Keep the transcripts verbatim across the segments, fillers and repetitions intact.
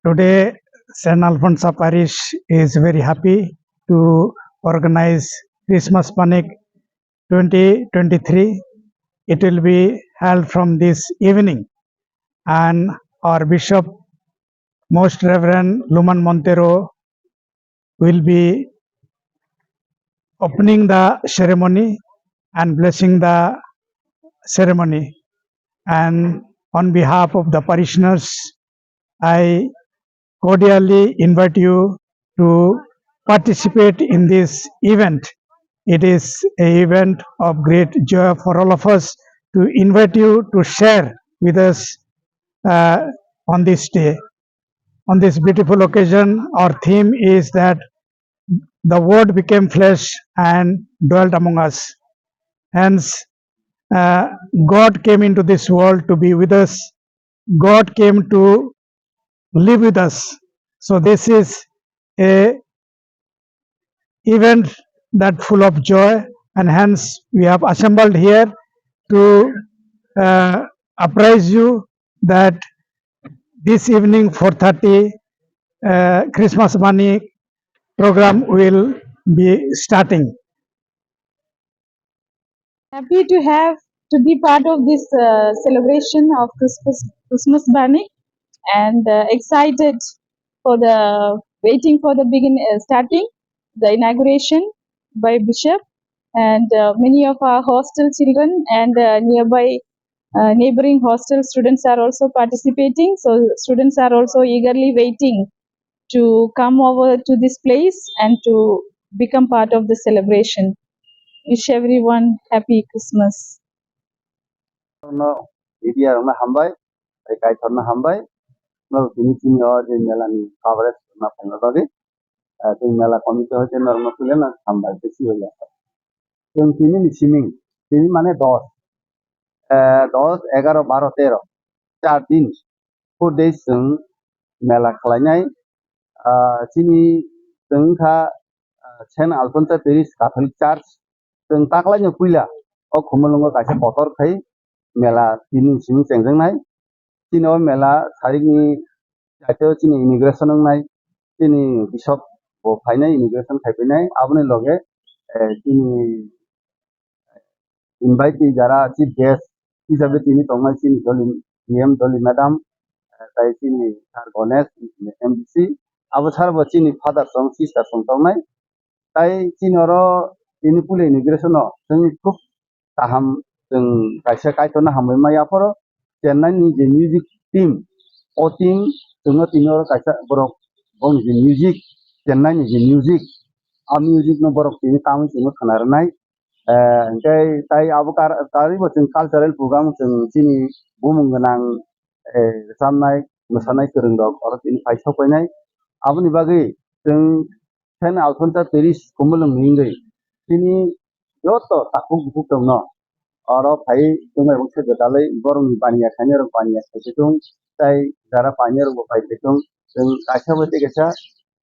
Today, Saint Alphonsa Parish is very happy to organize Christmas Manik twenty twenty-three. It will be held from this evening, and our Bishop, Most Reverend Luman Montero, will be opening the ceremony and blessing the ceremony. And on behalf of the parishioners, I cordially invite you to participate in this event. It is a event of great joy for all of us to invite you to share with us, uh, on this day. On this beautiful occasion, our theme is that the Word became flesh and dwelt among us. Hence, uh, God came into this world to be with us. God came to live with us. So this is a event that full of joy, and hence we have assembled here to, uh, apprise you that this evening, four thirty, uh, Christmas Manik program will be starting. Happy to have, to be part of this, uh, celebration of Christmas, Christmas Manik, and, uh, excited for the, waiting for the begin, uh, starting the inauguration by Bishop, and, uh, many of our hostel children and, uh, nearby, uh, neighboring hostel students are also participating. So students are also eagerly waiting to come over to this place and to become part of the celebration. Wish everyone happy Christmas. No, media rokno hambai, tei Kaitorno hambai. No, tini chini o je mela ni coverage na phaina bagwi, eh, tei mela committee hoite norokno puilano hambai tei sibai ya. Chwng tini ni siming, tini mane dos, eh, dos, egaroh, baroh, teroh, char din, four days chwng mela khlainai. Ah, chini chwng wngkha, ah, Saint Alphonsa Parish Catholic Church. Chwng taklaino puila o Khumulwngo kaisa kotor khai mela tini simi chengjaknai. Chini o mela sarikni chaito chini inauguration wngnai, chini bishop bo phainai, inauguration khai phainai. Aboni loge, eh, chini invitee jara chief guest hisabe tini tongnai chini Doli, D M Doli madam, eh, tai chini sir Ganesh, M D C, abo sir bo chini father song, sister song tongnai. Tai chini oro tini puila inauguration o chwng khub kaham, chwng kaisa Kaitorno hambai maya phoro Chennai ni je music team, o team chwngno tini oro kaisa borok boni je music, Chennai ni je music, a music no borok tini tamwi chwngno khwna rwnai. Eh, hingke tai abo kar-, karwi bo chwng cultural program chwng chini bumung gwnang, eh, rwchapnai, mwsanai kwrwng rok oro tini phai sok painai. Aboni bagwi chwng Saint Alphonsa Parish Khumulwng ni wngwi chini joto takhuk bukhuk tongno oro phai tongmai bwkha gwdalwi borokni baniya khainai rok baniya khai tong, tai jara painai rok bo phai tong. Chwng kaisa bai tei kaisa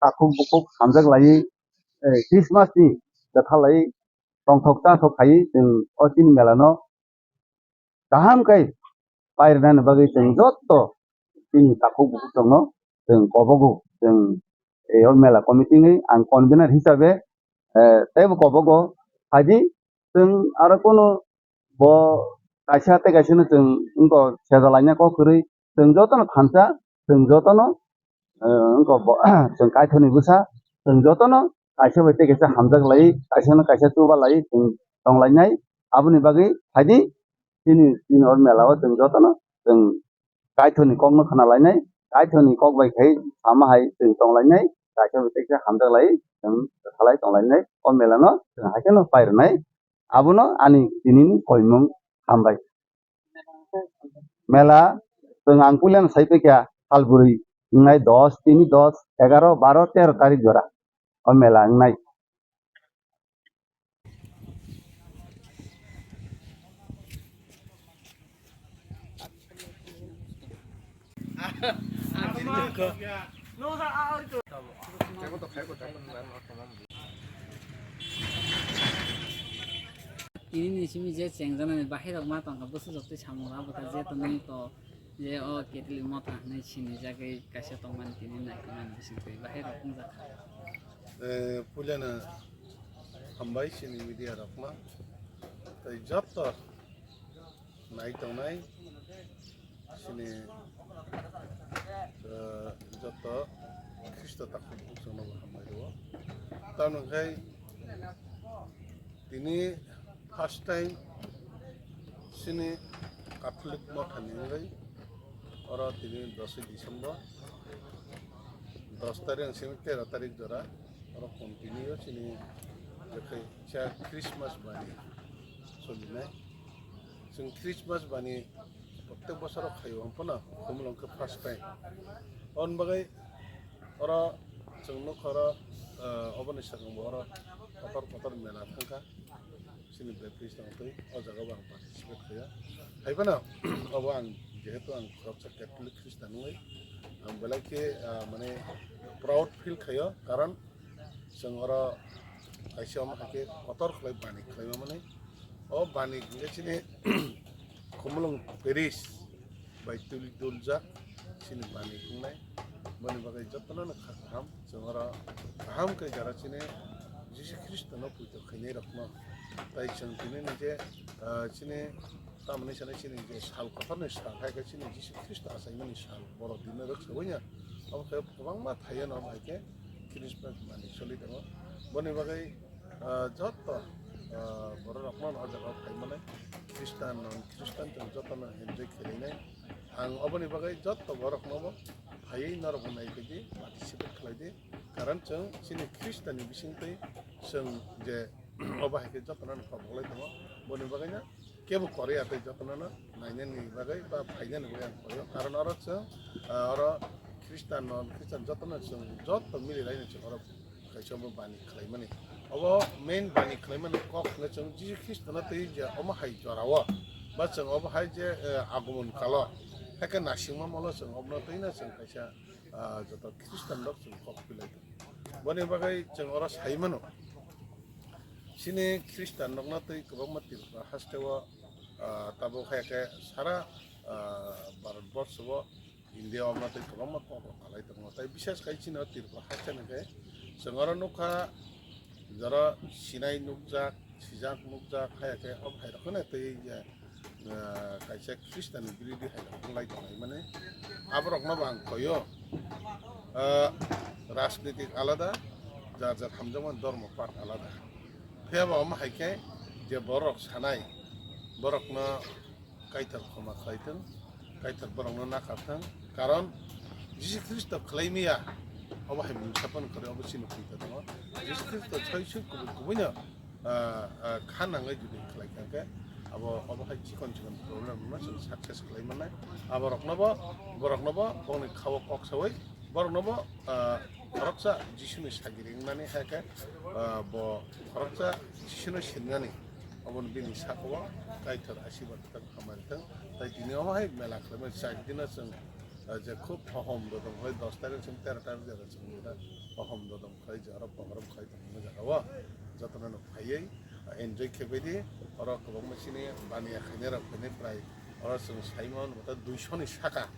takhuk bukhuk hamjak laiwi, eh, Christmas ni kwtha laiwi tongthok chathok khai chwng o chini mela no kaham khe pairwnani bagwi chwng joto chini takhuk bukhuk tongno chwng kobogo. Chwng, eh, o mela committee ni ang convener hisabe, eh, teibo kobogo. Phaidi chwng aro kunu bo kaisa tei kaisa no chwng wngkha sejalaina kok kwrwi, chwng jotono thansa, chwng jotono, eh, wngkha bo, chwng Kaitorni bwsa, chwng jotono kaisa bai tei kaisa hamjak lai, kaisa no kaisa chuba lai chwng tong lainai. Aboni bagwi phaidi chini, chini o mela o chwng jotono chwng Kaitorni kokno khna lainai, Kaitorni kok bai khai sama hai chwng tong lainai, kaisa bai tei kaisa hamjak lai chwng salai tong lainai. O mela no chwng hai kheno pai rwnai. Abono ani tinini koimung hambai. Mela chwng ang puilano sai paikha, salbwrwi wngnai dos, tini dos, egaroh, baroh, teroh tarik jora o mela wngnai. Tini ni simi je chengjanani bahai rok ma tongkha, bwswk joktwi samung rok, abo khe je tongnani to Je o Catholic motha hinwi sinijagwi kaisa tongmani tini naikolmani bisingtwi bahai rok wngjakha. Eh, puilano hambai chini media rokno. Tei joto nai tongnai chini, eh, joto Khristo takhuk bukchangno bo hambai rwo. Tamoni khai tini first time chini Catholic mothani wngwi oro tini dosoi December, dos tarik simi tero tarik jora oro continue chini jephai cha Christmas bani solinai. Chwng Christmas bani protek bosoro khaio, omo phano Khumulwng khe first time. Aboni bagwi oro chwng nukha oro, eh, oboni swkang bo oro kotor kotor mela thangkha. Chini Baptist tongtwi o jaga bo ang participate khaio. Hai phano obo ang jehetu ang khoroksa Catholic Christian wngwi ang belai khe, ah, mane proud feel khaio, karon chwng oro kaisa omo hai khe kotor khlai bani khlaima mani. O bani hwnkhe chini Khumulwng Parish bai tuli duljak chini bani wngnai. Boni bagwi jotono no kha kaham, chwng oro kaham khe jara chini Jisu Khristo no puito khainai rokno. Tai chwng tini ni je, ah, chini tamoni sanai chini je sal kotor ni sal hai khe chini Jisu Khristo achaimani sal borok dino rwk sawi ya. Omo khe kwbangma thaiya no hai khe Christmas mani soli tongo. Boni bagwi, ah, joto, ah, borok rokno o jaga o phai mani Christian non Christian chwng jotono enjoy khainai. Ang oboni bagwi joto borokno bo phaiwi norokbo naiphai di, participate khlai di. Karon chwng chini Khristo ni bisingtwi chwng je obo hai khe jotono no kok bolai tongo. Boni bagwi no kebo kori ya tei jotono no nainani bagwi ba phainani bagwi ang koyo. Karon oro chwng, ah, oro Christian non Christian jotono chwng joto mili laino chwng oro kaisa omo bani khlaimani. Obo main bani khlaimani kok hwnkhe chwng Jisu Khristono twi je omo hai jorao ba chwng obo hai je, eh, agomon kalo, haikhe nasingma molo chwng obono twino chwng kaisa, ah, joto Christian rok chwng kok pilai tongo. Boni bagwi chwng oro sai mano, chini Christian rokno twi kwbangma Tripura hasteo, ah, tabuk haikhe sara, ah, Bharat borso o India o omo tei kwbangma kok rok kalai tongo. Tai bises khai chini o Tripura haste ni khe chwng oro nukha, jora sinai nukjak, sijak nukjak, hai khe o hai rok no tei, eh, kaisa Christian ni birodhi hai rok wng lai tongo. Mane aborok no bo ang koyo, eh, rajnitik alada, jar jar hamjakmani dhormo pat alada. Phiya bo omo hai khe je borok sanai, borok no Kaitor khoma khlai thung, Kaitor borokno nakhar thung. Karon Jisu Khristo khlai maya, obo hai mungsa phano kwrwi, obo chini phuita tongo. Jisu Khristo soi sui kubui kubui no, ah, ah, kha nangwi jodi khlai kha khe, abo, obo hai chikon chikon problem no chwng success khlai mannai. Aborokno bo, borokno bo bongni khao kok sawi, borokno bo, ah, khoroksa Jisuni sagiri wngnani hai khe, ah, bo khoroksa Jisuno sinmani. Oboni bini sakao Kaitor asirwad thang, hamari thang. Tai tini omo hai mela khlaimani char dino chwng, ah, je khub hohom dodom khlai, dos tarik chwng tero tarik jora chwng jora hohom dodom khlai, je oro program khlai tongmani jagao jotono no phaiwi, ah, enjoy khaibai di. Oro kwbangma chini baniya khainai rok phainai prai oro chwng saimano ta duiso ni saka.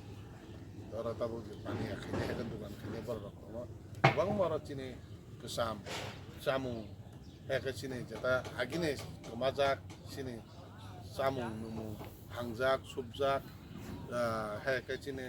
Oro tabuk je baniya khainai hai khe dukan khainai borok rok tongo. Kwbangma oro chini kwcham chamung, hai khe chini jeta agini kwmajak chini chamung numung hangjak, supjak, ah, hai khe chini,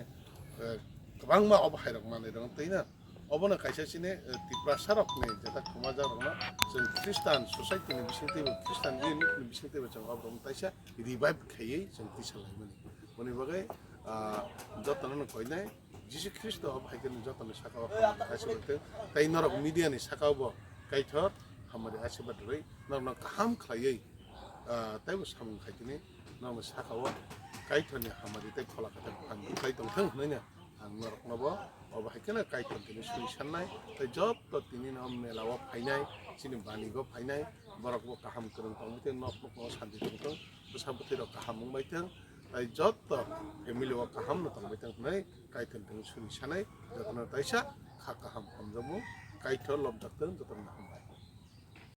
eh, kwbangma obo hai rok manwi rok twi na. Obono kaisa chini, eh, Tiprasa rokni jeta kwmajak rokno chwng Christian society ni bisingtwibo, Christian unit ni bisingtwibo chwng oborokno taisa revive khaiwi chwng tisa laimani. Boni bagwi, ah, jotono no koinai Jisu Khristo obo hai khe jotono saka o hamari asirwad thang. Tai norok media ni saka o bo Kaitor hamari asirwad rwi norokno kaham khlaiwi, ah, teibo samung khai tini norokno saka o Kaitorni hamari tei phola khatai buphang khlai tong thang hwnwi no ang norokno bo obo hai kheno Kaitor tini suri sannai. Tei joto tini no mela o phainai, chini bani o phainai, borok bo kaham kwrwng tongwi thang, nok nukhung o santi tong thang, bwsa bwtwi rok kaham wngbai thang. Tai joto family o kaham no tongbai thang hwnwi Kaitor tong suri sanai, jotono taisa kha kaham hamjakmung, Kaitor lobjak tong jotono hambai.